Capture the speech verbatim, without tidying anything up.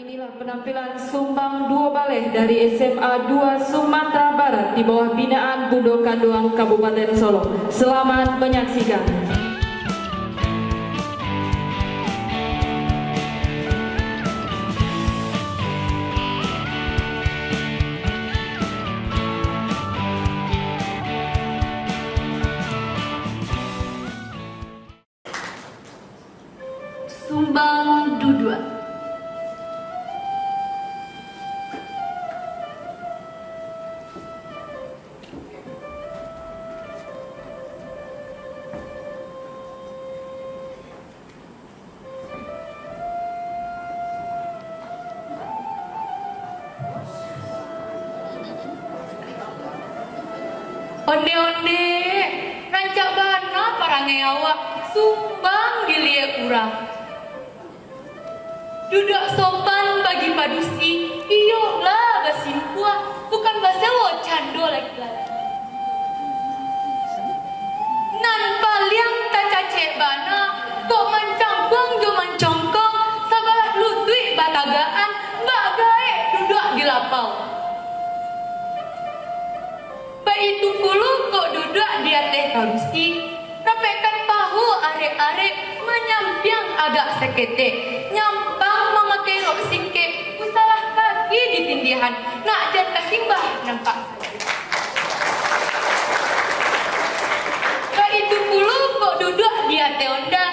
Inilah penampilan sumbang duo baleh dari S M A dua Sumatera Barat di bawah binaan Bundo Kanduang Kabupaten Solok. Selamat menyaksikan. Sumbang duduak. Ondeh-ondeh, rancak bana parangai awak, sumbang diliek urang. Duduak sopan bagi padusi, iyolah basimpuah, bukan basewo cando laki-laki. Nan paliang tacacek bana, kok mancangkuang jo mancongkong, sabalah lutuik batagakan, bak gaek duduak di lapau. Baitu pulo kok duduak di ateh karusi, rapekkan pahu arek-arek, manyampiang agak saketek, nyampang mamakai rok singkek, usalah kaki ditindihan, nak jan tasimbah nampak. Baitu pulo kok duduak di ateh onda,